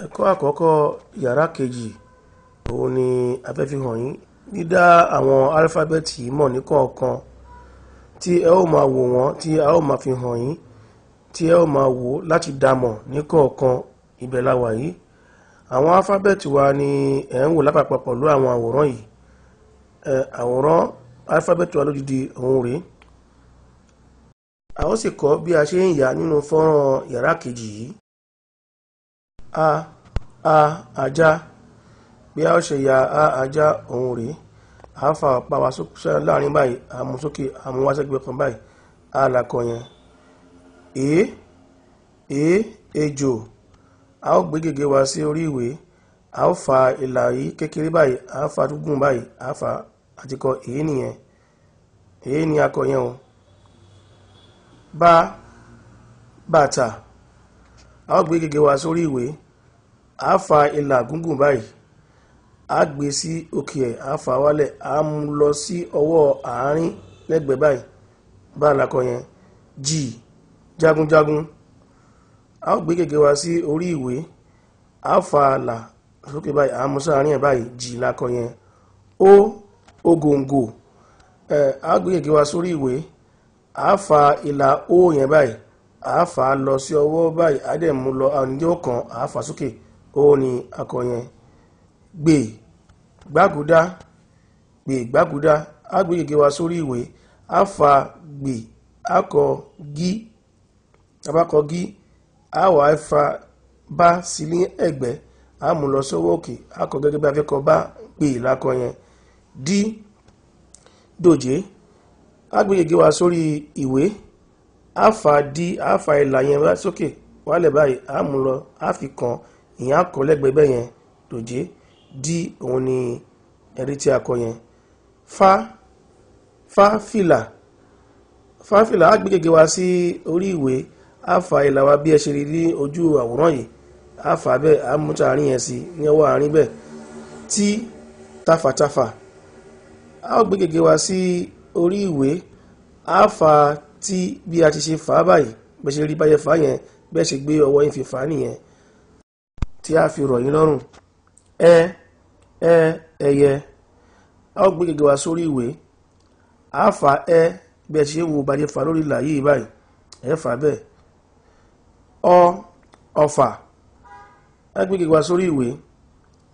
Ẹ̀kọ́ àkọ́kọ́ yàrá kejì òun ni a fẹ́ fi hàn yín. Dídá àwọn álífábẹ́ẹ̀tì yìí mọ̀ ní kọ̀ọ̀kan tí ẹ ó máa wò wọ́n, tí a ó máa fi hàn yín, tí ẹ ó máa wò láti dá mọ̀ ní kọ̀ọ̀kan. Ibẹ̀ la wà yìí. Àwọn álífábẹ́ẹ̀tì wa ni ẹ̀ ń wò lápapọ̀ pẹ̀lú àwọn àwòrán yìí. Àwòrán álífábẹ́ẹ̀tì wa lódidi òun rèé. A ó sì kọ́ bí a ṣe ń yà nínú fọ́nrán yàrá kejì yìí. A, a, ajá. Bí a ó ṣe ya a, ajá òun rèé. A fa ọ̀pá wa láàrin báyìí, a mú sókè, a mú wá sẹ́gbẹ̀ẹ́ kan báyìí, a là kọ yẹn. E, e, ejò. A ó gbé gègé wa sí orí ìwé. A ó fa ìlà yìí kékeré báyìí, a fa gúngùn báyìí, a fa àti kọ e nìyẹn. E ni a kọ yẹn o. Bá, bàtà. A ó gbé gègé wa sórí ìwé. A fa ìlà gúngùn báyìí, a gbé sí òkè ẹ̀, a fa wálẹ̀, a mú lọ sí ọwọ́ àárín lẹ́gbẹ̀ẹ́ báyìí. Bá là kọ yẹn. Jì, jagunjagun. A ó gbé gègé wa sí orí ìwé. A fa ìlà sókè báyìí, a mú sáàárín ẹ̀ báyìí, jì là kọ yẹn. Ó, ògòǹgò. A ó gbé gègé wa sórí ìwé. A fa ìlà ó yẹn báyìí, a fa lọ sí ọwọ́ báyìí, a dẹ̀ mú lọ àníjó kan, a fa sókè. Ó ní akọ yẹn. Gbè, gbágudá. Gbè, gbágudá. A gbé gègé wa sórí ìwé. A fa gbè, a kọ gí. A bá kọ gí, a wà fa bá sí ní ẹ̀gbẹ́, a mú lọ sọ́wọ́ òkè, a kọ gẹ́gẹ́ bí a fẹ́ kọ bá, gbè lákọ yẹn. Dí, dòjé. A gbé gègé wa sórí ìwé. A fa dí, a fa ìlà yẹn wá sókè wálẹ̀ báyìí, a mú lọ, a fi kan ìyẹn, a kọ lẹ́gbẹ̀ẹ́ bẹ́ẹ̀ yẹn, dòjé. Dí òun ni ẹ̀rí tí a kọ yẹn. Fá, fá fìlà. Fá fìlà. A gbé gègé wa sí orí ìwé. A fa ìlà wa bí ẹ ṣe rí ní ojú àwòrán yìí. A fà bẹ́ẹ̀, a mú tààrin yẹn sí ní ọwọ́ àárín bẹ́ẹ̀. Tí, tafàtafà. A ó gbé gègé wa sí orí ìwé. A fa tí bí a ti ṣe fà á báyìí, bẹ́ẹ̀ ṣe rí báyẹn fà á yẹn, bẹ́ẹ̀ ṣe gbé ọwọ́ yín fi fà á nìyẹn, tí a fi rọ̀ yín lọ́rùn. Ẹ, ẹ, ẹyẹ. A ó gbé gègé wa sórí ìwé. A fa ẹ bí ẹ ṣe wo bàjẹ́ fà lórí ìlà yìí báyìí, ẹ fà bẹ́ẹ̀. Ọ, ọfà. Ẹ gbé gègé wa sórí ìwé.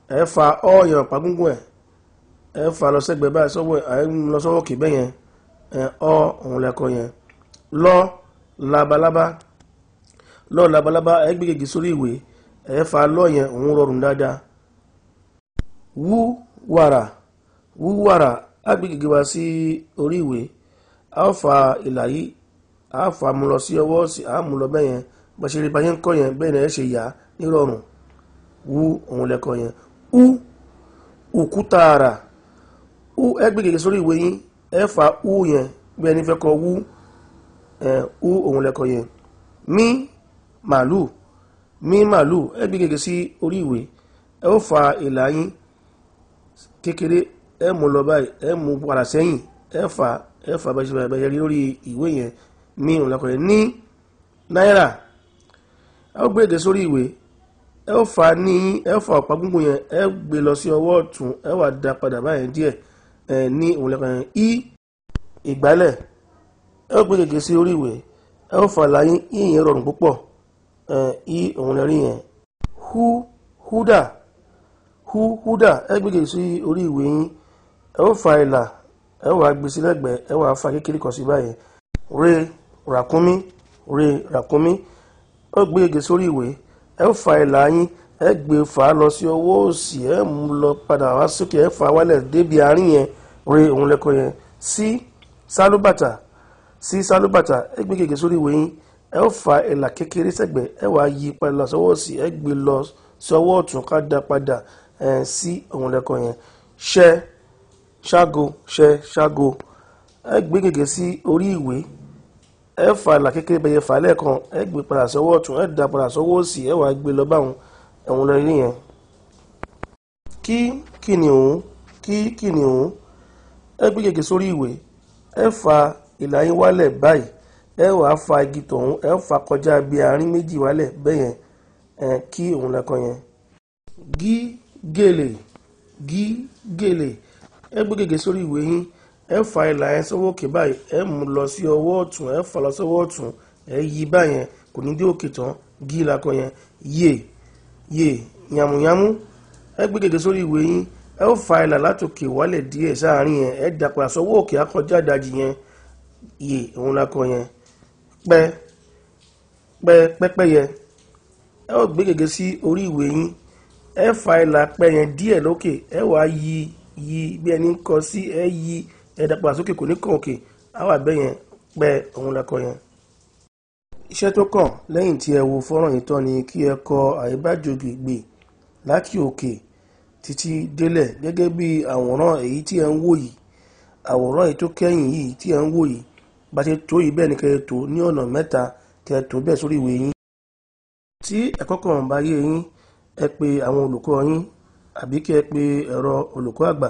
Ẹ fa ọ yẹn ọ̀pá gúngún ẹ̀, ẹ fà lọ sẹ́gbẹ̀ẹ́ báyìí, sọ́wọ́ ẹ lọ sọ́wọ́ òkè bẹ́ẹ̀ yẹn. Ọ òun lẹ́kọ yẹn. Lọ, labalábá. Lọ, labalábá. Ẹ gbé gègé sórí ìwé. Ẹ fa lọ yẹn, òun rọrùn dáadáa. Wú wàrà. Wú wàrà. A gbé gègé wa sí orí ìwé. A ó fa ìlà yìí, a fa mú lọ sí ọwọ́ sí, a mú lọ bẹ́ẹ̀ yẹn. Bá ṣe rí bá yẹn ń kọ́ yẹn bẹ́ẹ̀ ni ẹ ṣe yà nírọ̀rùn. Wú òun lẹ́kọ yẹn. Ú, òkúta àrà. Ú, ẹ gbé gègé sórí ìwé yín. Ẹ fa ú yẹn bí ẹni fẹ́ kọ wú. Ú òun lẹ́kọ yẹn. Mí, màlúù. Mí, màlúù. Ẹ gbé gègé sí orí ìwé. Ẹ ó fa ìlà yín kékeré, ẹ mú lọ báyìí, ẹ mú padà sẹ́yìn, ẹ fà, ẹ fà bá ṣe rí lórí ìwé yẹn. Mí òun lẹ́kọ yẹn. Ní, náírà. Ẹ ó gbé gègé sórí ìwé. Ẹ ó fa ní, ẹ fa ọ̀pá gúngùn yẹn, ẹ gbé lọ sí ọwọ́ ọ̀tún, ẹ wà dá padà báyẹn díẹ̀. Ní òun lẹ́kọ yẹn. Í, ìgbálẹ̀. Ẹ ó gbé gègé sí orí ìwé. Ẹ ó fa ìlà yín, í yẹn rọrùn púpọ̀. Í òun lẹ́rí yẹn. Hú, húdà. Hú, húdà. Ẹ gbé gègé sí orí ìwé yín. Ẹ ó fa ìlà, ẹ wà gbé sí lẹ́gbẹ̀ẹ́, ẹ wà fa kékeré kan sí báyẹn. Re, ràkúnmí. Re, ràkúnmí. Ẹ ó gbé gègé sórí ìwé. Ẹ ó fa ìlà yín, ẹ gbé fà á lọ sí ọwọ́ òsì, ẹ mú lọ padà wá sókè, ẹ fà wálẹ̀ débi àárín yẹn. Re òun lẹ́kọ yẹn. Sí, sálúbàtà. Sí, sálúbàtà. Ẹ gbé gègé sórí ìwé yín. Ẹ ó fa ìlà kékeré sẹ́gbẹ̀ẹ́, ẹ wá yí padà sọ́wọ́ òsì, ẹ gbé lọ sọ́wọ́ ọ̀tún ká dá padà. Sí òun lẹ́kọ yẹn. Ṣẹ, ṣágo. Ṣẹ, ṣágo. Ẹ gbé gègé sí orí ìwé. Ẹ fa ìlà kékeré bẹyẹ fà lẹ́ẹ̀kan, ẹ gbé padà sọ́wọ́ ọ̀tún, ẹ dá padà sọ́wọ́ òsì, ẹ wá gbé lọ báwọn ẹ̀hún lọ rí yẹn. Kí kìnìún. Kí kìnìún. Ẹ gbé gègé sórí ìwé. Ẹ fa ìlà yín wálẹ̀ báyìí, ẹ wàá fa igi tọ̀hún, ẹ fa kọjá bí àárín méjì wálẹ̀ bẹ́ẹ̀ yẹn. Kí òun lẹ́kọ yẹn. Gí gèlè, gí gèlè. Ẹ gbé gègé sórí ìwé yín, ẹ fa ìlà yẹn sọ́wọ́ òkè báyìí, ẹ mú lọ sí ọwọ́ ọ̀tún, ẹ fà lọ sọ́wọ́ ọ̀tún, ẹ yí báyẹn, kò ní dé òkè tán. Gí la kọ yẹn. Yè, yè, yàmùyàmú. Ẹ gbé gègé sórí ìwé yín, ẹ ó fa ìlà látòkè wálẹ̀ díẹ̀ sáàárín yẹn, ẹ dà padà sọ́wọ́ òkè akọjá ìdajì yẹn. Yè òun la kọ yẹn. Pẹ́, pẹ́, pẹ́pẹ́yẹ. Ẹ ó gbé gègé sí orí ìwé yín, ẹ fa ìlà pẹ́ yẹn díẹ̀ lókè, ẹ wá yí, yí bí ẹni ń kọ sí, ẹ yí, ẹ dà padà sókè, kò ní kàn òkè, á wà bẹ́ yẹn. Pẹ́ òun la kọ yẹn. Iṣẹ́ tó kàn lẹ́yìn tí ẹ wo fọ́nrán yìí tán ni kí ẹ kọ àyíbájògbè gbè láti òkè títí délẹ̀ gẹ́gẹ́ bí àwòrán èyí tí ẹ ń wò yìí. Àwòrán èyí tó kẹ́yìn yìí tí ẹ ń wò yìí, bá ṣe tó yìí bẹ́ẹ̀ ni kẹ́ ẹ tó ní ọ̀nà mẹ́ta, kẹ́ ẹ tó bẹ́ẹ̀ sórí ìwé yín. Tí ẹ̀kọ́ kan ò bá yé yín, ẹ pe àwọn olùkọ́ yín àbí kí ẹ pe ẹ̀rọ olùkọ́ àgbà.